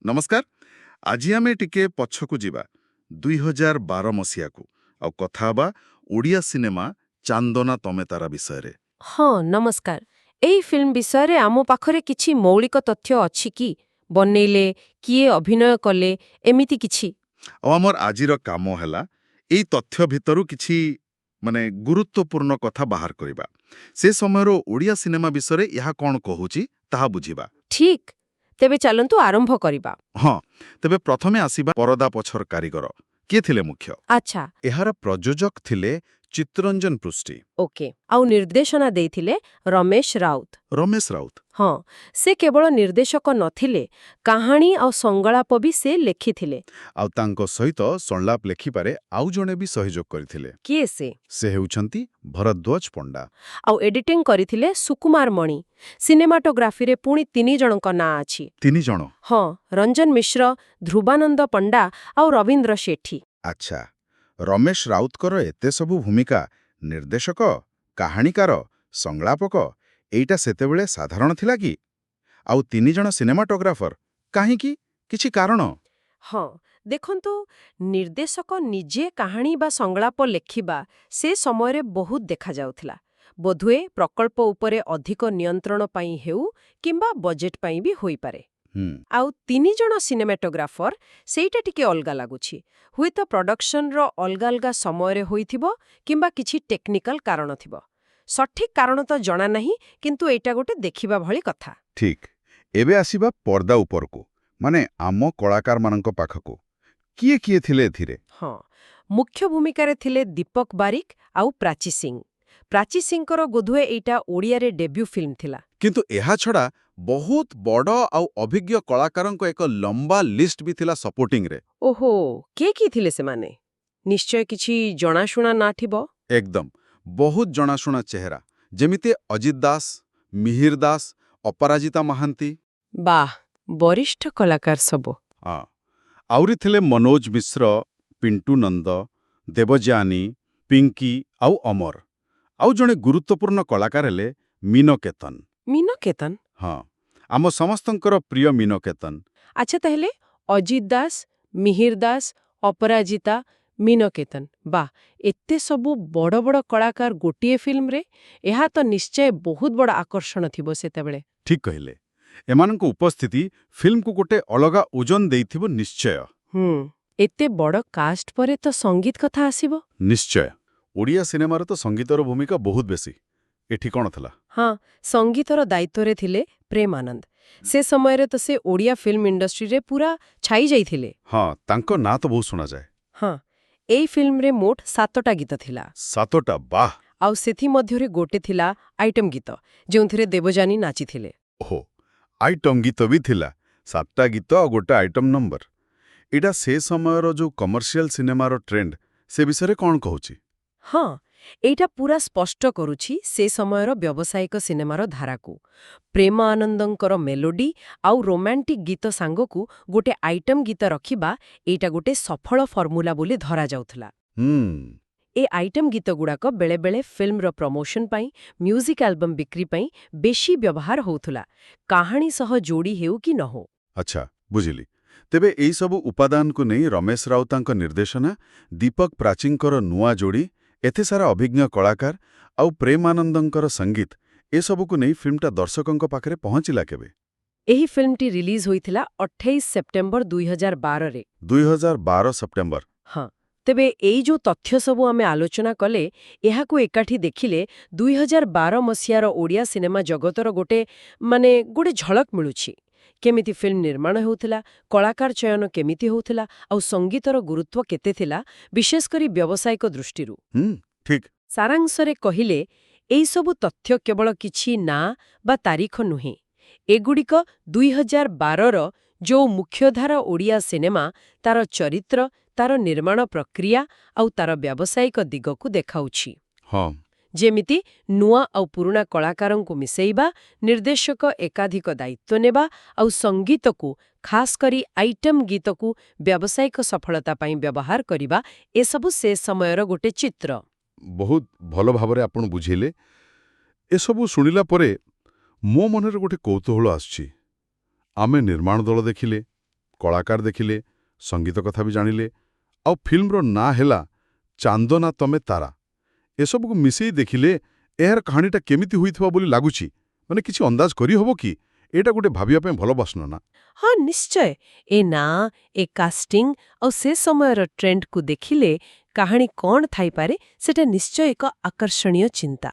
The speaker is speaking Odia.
ନମସ୍କାର। ଆଜି ଆମେ ଟିକେ ପଛକୁ ଯିବା, 2012 ମସିହାକୁ, ଆଉ କଥା ହେବା ଓଡ଼ିଆ ସିନେମା ଚାନ୍ଦନା ତମେ ତାରା ବିଷୟରେ। ହଁ, ନମସ୍କାର। ଏଇ ଫିଲ୍ମ ବିଷୟରେ ଆମ ପାଖରେ କିଛି ମୌଳିକ ତଥ୍ୟ ଅଛି କି? ବନେଇଲେ କିଏ, ଅଭିନୟ କଲେ, ଏମିତି କିଛି? ଆଉ ଆମର ଆଜିର କାମ ହେଲା ଏଇ ତଥ୍ୟ ଭିତରୁ କିଛି ମାନେ ଗୁରୁତ୍ୱପୂର୍ଣ୍ଣ କଥା ବାହାର କରିବା। ସେ ସମୟର ଓଡ଼ିଆ ସିନେମା ବିଷୟରେ ଏହା କ'ଣ କହୁଛି, ତାହା ବୁଝିବା। ଠିକ୍, ତେବେ ଚାଲନ୍ତୁ ଆରମ୍ଭ କରିବା। ହଁ, ତେବେ ପ୍ରଥମେ ଆସିବା ପରଦା ପଛର କାରିଗର। କିଏ ଥିଲେ ମୁଖ୍ୟ? ଏହାର ପ୍ରଯୋଜକ ଥିଲେ ଚିତ୍ତରଞ୍ଜନ ପୃଷ୍ଟି। ଓକେ, ଆଉ ନିର୍ଦ୍ଦେଶନା ଦେଇଥିଲେ ରମେଶ ରାଉତ। ରମେଶ ରାଉତ। ହଁ, ସେ କେବଳ ନିର୍ଦ୍ଦେଶକ ନଥିଲେ, କାହାଣୀ ଆଉ ସଂଳାପ ବି ସେ ଲେଖିଥିଲେ। ଆଉ ତାଙ୍କ ସହିତ ସଂଳାପ ଲେଖିବାରେ ଆଉ ଜଣେ ବି ସହଯୋଗ କରିଥିଲେ। କିଏ ସେ? ସେ ହେଉଛନ୍ତି ଭରଦ୍ୱାଜ ପଣ୍ଡା। ଆଉ ଏଡିଟିଂ କରିଥିଲେ ସୁକୁମାର ମଣି। ସିନେମାଟୋଗ୍ରାଫିରେ ପୁଣି ତିନି ଜଣଙ୍କ ନାଁ ଅଛି। ତିନି ଜଣ? ହଁ, ରଞ୍ଜନ ମିଶ୍ର, ଧ୍ରୁବାନନ୍ଦ ପଣ୍ଡା ଆଉ ରବୀନ୍ଦ୍ର ସେଠୀ। ଆଚ୍ଛା, ରମେଶ ରାଉତଙ୍କର ଏତେ ସବୁ ଭୂମିକା, ନିର୍ଦ୍ଦେଶକ, କାହାଣୀକାର, ସଂଳାପକ, ଏଇଟା ସେତେବେଳେ ସାଧାରଣ ଥିଲା କି? ଆଉ ତିନି ଜଣ ସିନେମାଟୋଗ୍ରାଫର କାହିଁକି? କିଛି କାରଣ? ହଁ, ଦେଖନ୍ତୁ, ନିର୍ଦ୍ଦେଶକ ନିଜେ କାହାଣୀ ବା ସଂଳାପ ଲେଖିବା ସେ ସମୟରେ ବହୁତ ଦେଖାଯାଉଥିଲା। ବୋଧହୁଏ ପ୍ରକଳ୍ପ ଉପରେ ଅଧିକ ନିୟନ୍ତ୍ରଣ ପାଇଁ ହେଉ କିମ୍ବା ବଜେଟ୍ ପାଇଁ ବି ହୋଇପାରେ। ଆଉ ତିନି ଜଣ ସିନେମାଟୋଗ୍ରାଫର, ସେଇଟା ଟିକେ ଅଲଗା ଲାଗୁଛି। ହୁଏତ ପ୍ରଡକ୍ସନର ଅଲଗା ଅଲଗା ସମୟରେ ହୋଇଥିବ କିମ୍ବା କିଛି ଟେକ୍ନିକାଲ କାରଣ ଥିବ। ସଠିକ୍ କାରଣ ତ ଜଣା ନାହିଁ, କିନ୍ତୁ ଏଇଟା ଗୋଟେ ଦେଖିବା ଭଳି କଥା। ଠିକ୍। ଏବେ ଆସିବା ପର୍ଦ୍ଦା ଉପରକୁ, ମାନେ ଆମ କଳାକାରମାନଙ୍କ ପାଖକୁ। କିଏ କିଏ ଥିଲେ ଏଥିରେ? ହଁ, ମୁଖ୍ୟ ଭୂମିକାରେ ଥିଲେ ଦୀପକ ବାରିକ ଆଉ ପ୍ରାଚୀ ସିଂ। ପ୍ରାଚୀ ସିଂଙ୍କର ବୋଧହୁଏ ଏଇଟା ଓଡ଼ିଆରେ ଡେବ୍ୟୁ ଫିଲ୍ମ ଥିଲା। କିନ୍ତୁ ଏହା ଛଡ଼ା ବହୁତ ବଡ଼ ଆଉ ଅଭିଜ୍ଞ କଳାକାରଙ୍କ ଏକ ଲମ୍ବା ଲିଷ୍ଟ ବି ଥିଲା ସପୋର୍ଟିଂରେ। ଓହୋ, କିଏ କିଏ ଥିଲେ ସେମାନେ? ନିଶ୍ଚୟ କିଛି ଜଣାଶୁଣା ନାଁ ଥିବ। ଏକଦମ, ବହୁତ ଜଣାଶୁଣା ଚେହେରା, ଯେମିତି ଅଜିତ ଦାସ, ମିହିର ଦାସ, ଅପରାଜିତା ମହାନ୍ତି। ବାଃ, ବରିଷ୍ଠ କଳାକାର ସବୁ। ହଁ, ଆହୁରି ଥିଲେ ମନୋଜ ମିଶ୍ର, ପିଣ୍ଟୁ ନନ୍ଦ, ଦେବଯାନୀ, ପିଙ୍କି ଆଉ ଅମର। ଆଉ ଜଣେ ଗୁରୁତ୍ୱପୂର୍ଣ୍ଣ କଳାକାର ହେଲେ ମୀନକେତନ। ମୀନକେତନ? ହଁ, ଆମ ସମସ୍ତଙ୍କର ପ୍ରିୟ ମୀନକେତନ। ଆଚ୍ଛା, ତାହେଲେ ଅଜିତ ଦାସ, ମିହିର ଦାସ, ଅପରାଜିତା, ମୀନକେତନ। ବାଃ, ଏତେ ସବୁ ବଡ଼ ବଡ଼ କଳାକାର ଗୋଟିଏ ଫିଲ୍ମରେ! ଏହା ତ ନିଶ୍ଚୟ ବହୁତ ବଡ଼ ଆକର୍ଷଣ ଥିବ ସେତେବେଳେ। ଠିକ୍ କହିଲେ। ଏମାନଙ୍କ ଉପସ୍ଥିତି ଫିଲ୍ମକୁ ଗୋଟେ ଅଲଗା ଓଜନ ଦେଇଥିବ ନିଶ୍ଚୟ। ଏତେ ବଡ଼ କାଷ୍ଟ ପରେ ତ ସଙ୍ଗୀତ କଥା ଆସିବ। ନିଶ୍ଚୟ। ଓଡ଼ିଆ ସିନେମାରେ ତ ସଙ୍ଗୀତର ଭୂମିକା ବହୁତ ବେଶୀ। ଏଠି କ'ଣ ଥିଲା? ହଁ, ସଙ୍ଗୀତର ଦାୟିତ୍ୱରେ ଥିଲେ ପ୍ରେମ ଆନନ୍ଦ। ସେ ସମୟରେ ତ ସେ ଓଡ଼ିଆ ଫିଲ୍ମ ଇଣ୍ଡଷ୍ଟ୍ରିରେ ପୁରା ଛାଇ ଯାଇଥିଲେ। ହଁ, ତାଙ୍କ ନାଁ ତ ବହୁତ ଶୁଣାଯାଏ। ହଁ, ଏଇ ଫିଲ୍ମରେ ମୋଟ 7ଟା ଗୀତ ଥିଲା। 7ଟା, ବାଃ! ଆଉ ସେଥିମଧ୍ୟରେ ଗୋଟେ ଥିଲା ଆଇଟମ୍ ଗୀତ, ଯେଉଁଥିରେ ଦେବଯାନୀ ନାଚିଥିଲେ। ଓହୋ, ଆଇଟମ୍ ଗୀତ ବି ଥିଲା! 7ଟା ଗୀତ ଆଉ ଗୋଟେ ଆଇଟମ୍ ନମ୍ବର। ଏଇଟା ସେ ସମୟର ଯୋଉ କମର୍ସିଆଲ ସିନେମାର ଟ୍ରେଣ୍ଡ, ସେ ବିଷୟରେ କ'ଣ କହୁଛି? ହଁ, ଏଇଟା ପୁରା ସ୍ପଷ୍ଟ କରୁଛି ସେ ସମୟର ବ୍ୟବସାୟିକ ସିନେମାର ଧାରାକୁ। ପ୍ରେମ ଆନନ୍ଦଙ୍କର ମେଲୋଡି ଆଉ ରୋମାଣ୍ଟିକ୍ ଗୀତ ସାଙ୍ଗକୁ ଗୋଟେ ଆଇଟମ୍ ଗୀତ ରଖିବା, ଏଇଟା ଗୋଟେ ସଫଳ ଫର୍ମୁଲା ବୋଲି ଧରାଯାଉଥିଲା। ଏ ଆଇଟମ୍ ଗୀତଗୁଡ଼ାକ ବେଳେବେଳେ ଫିଲ୍ମର ପ୍ରମୋସନ ପାଇଁ, ମ୍ୟୁଜିକ୍ ଆଲବମ୍ ବିକ୍ରି ପାଇଁ ବେଶୀ ବ୍ୟବହାର ହେଉଥିଲା, କାହାଣୀ ସହ ଯୋଡ଼ି ହେଉ କି ନ ହଉ। ଆଚ୍ଛା, ବୁଝିଲି। ତେବେ ଏଇସବୁ ଉପାଦାନକୁ ନେଇ ରମେଶ ରାଉତଙ୍କ ନିର୍ଦ୍ଦେଶନା, ଦୀପକ ପ୍ରାଚୀଙ୍କର ନୂଆ ଯୋଡ଼ି, ଏତେ ସାରା ଅଭିଜ୍ଞ କଳାକାର ଆଉ ପ୍ରେମାନନ୍ଦଙ୍କର ସଙ୍ଗୀତ, ଏସବୁକୁ ନେଇ ଫିଲ୍ମଟା ଦର୍ଶକଙ୍କ ପାଖରେ ପହଞ୍ଚିଲା କେବେ? ଏହି ଫିଲ୍ମଟି ରିଲିଜ୍ ହୋଇଥିଲା 28 ସେପ୍ଟେମ୍ବର 2012ରେ। 2012 ସେପ୍ଟେମ୍ବର। ହଁ, ତେବେ ଏଇ ଯୋଉ ତଥ୍ୟ ସବୁ ଆମେ ଆଲୋଚନା କଲେ, ଏହାକୁ ଏକାଠି ଦେଖିଲେ 2012 ମସିହାର ଓଡ଼ିଆ ସିନେମା ଜଗତର ଗୋଟେ ମାନେ ଗୋଟେ ଝଲକ ମିଳୁଛି। କେମିତି ଫିଲ୍ମ ନିର୍ମାଣ ହେଉଥିଲା, କଳାକାର ଚୟନ କେମିତି ହେଉଥିଲା ଆଉ ସଙ୍ଗୀତର ଗୁରୁତ୍ୱ କେତେ ଥିଲା, ବିଶେଷ କରି ବ୍ୟବସାୟିକ ଦୃଷ୍ଟିରୁ। ହୁଁ ଠିକ୍ ସାରାଂଶରେ କହିଲେ, ଏଇସବୁ ତଥ୍ୟ କେବଳ କିଛି ନାଁ ବା ତାରିଖ ନୁହେଁ। ଏଗୁଡ଼ିକ 2012ର ଯୋଉ ମୁଖ୍ୟଧାରା ଓଡ଼ିଆ ସିନେମା, ତାର ଚରିତ୍ର, ତାର ନିର୍ମାଣ ପ୍ରକ୍ରିୟା ଆଉ ତାର ବ୍ୟାବସାୟିକ ଦିଗକୁ ଦେଖାଉଛି। ଯେମିତି ନୂଆ ଆଉ ପୁରୁଣା କଳାକାରଙ୍କୁ ମିଶେଇବା, ନିର୍ଦ୍ଦେଶକ ଏକାଧିକ ଦାୟିତ୍ୱ ନେବା ଆଉ ସଙ୍ଗୀତକୁ, ଖାସ୍ କରି ଆଇଟମ୍ ଗୀତକୁ ବ୍ୟାବସାୟିକ ସଫଳତା ପାଇଁ ବ୍ୟବହାର କରିବା, ଏସବୁ ସେ ସମୟର ଗୋଟେ ଚିତ୍ର। ବହୁତ ଭଲ ଭାବରେ ଆପଣ ବୁଝେଇଲେ। ଏସବୁ ଶୁଣିଲା ପରେ ମୋ ମନରେ ଗୋଟେ କୌତୂହଳ ଆସୁଛି। ଆମେ ନିର୍ମାଣ ଦଳ ଦେଖିଲେ, କଳାକାର ଦେଖିଲେ, ସଙ୍ଗୀତ କଥା ବି ଜାଣିଲେ, ଆଉ ଫିଲ୍ମର ନାଁ ହେଲା ଚାନ୍ଦନା ତମେ ତାରା। ଏସବୁକୁ ମିଶେଇ ଦେଖିଲେ ଏହାର କାହାଣୀଟା କେମିତି ହୋଇଥିବ ବୋଲି ଲାଗୁଛି, ମାନେ କିଛି ଅନ୍ଦାଜ କରିହବ କି? ଏଇଟା ଗୋଟେ ଭାବିବା ପାଇଁ ଭଲ ପ୍ରଶ୍ନ ନା? ହଁ, ନିଶ୍ଚୟ। ଏ ନାଁ, ଏ କାଷ୍ଟିଂ ଆଉ ସେ ସମୟର ଟ୍ରେଣ୍ଡକୁ ଦେଖିଲେ କାହାଣୀ କ'ଣ ଥାଇପାରେ, ସେଟା ନିଶ୍ଚୟ ଏକ ଆକର୍ଷଣୀୟ ଚିନ୍ତା।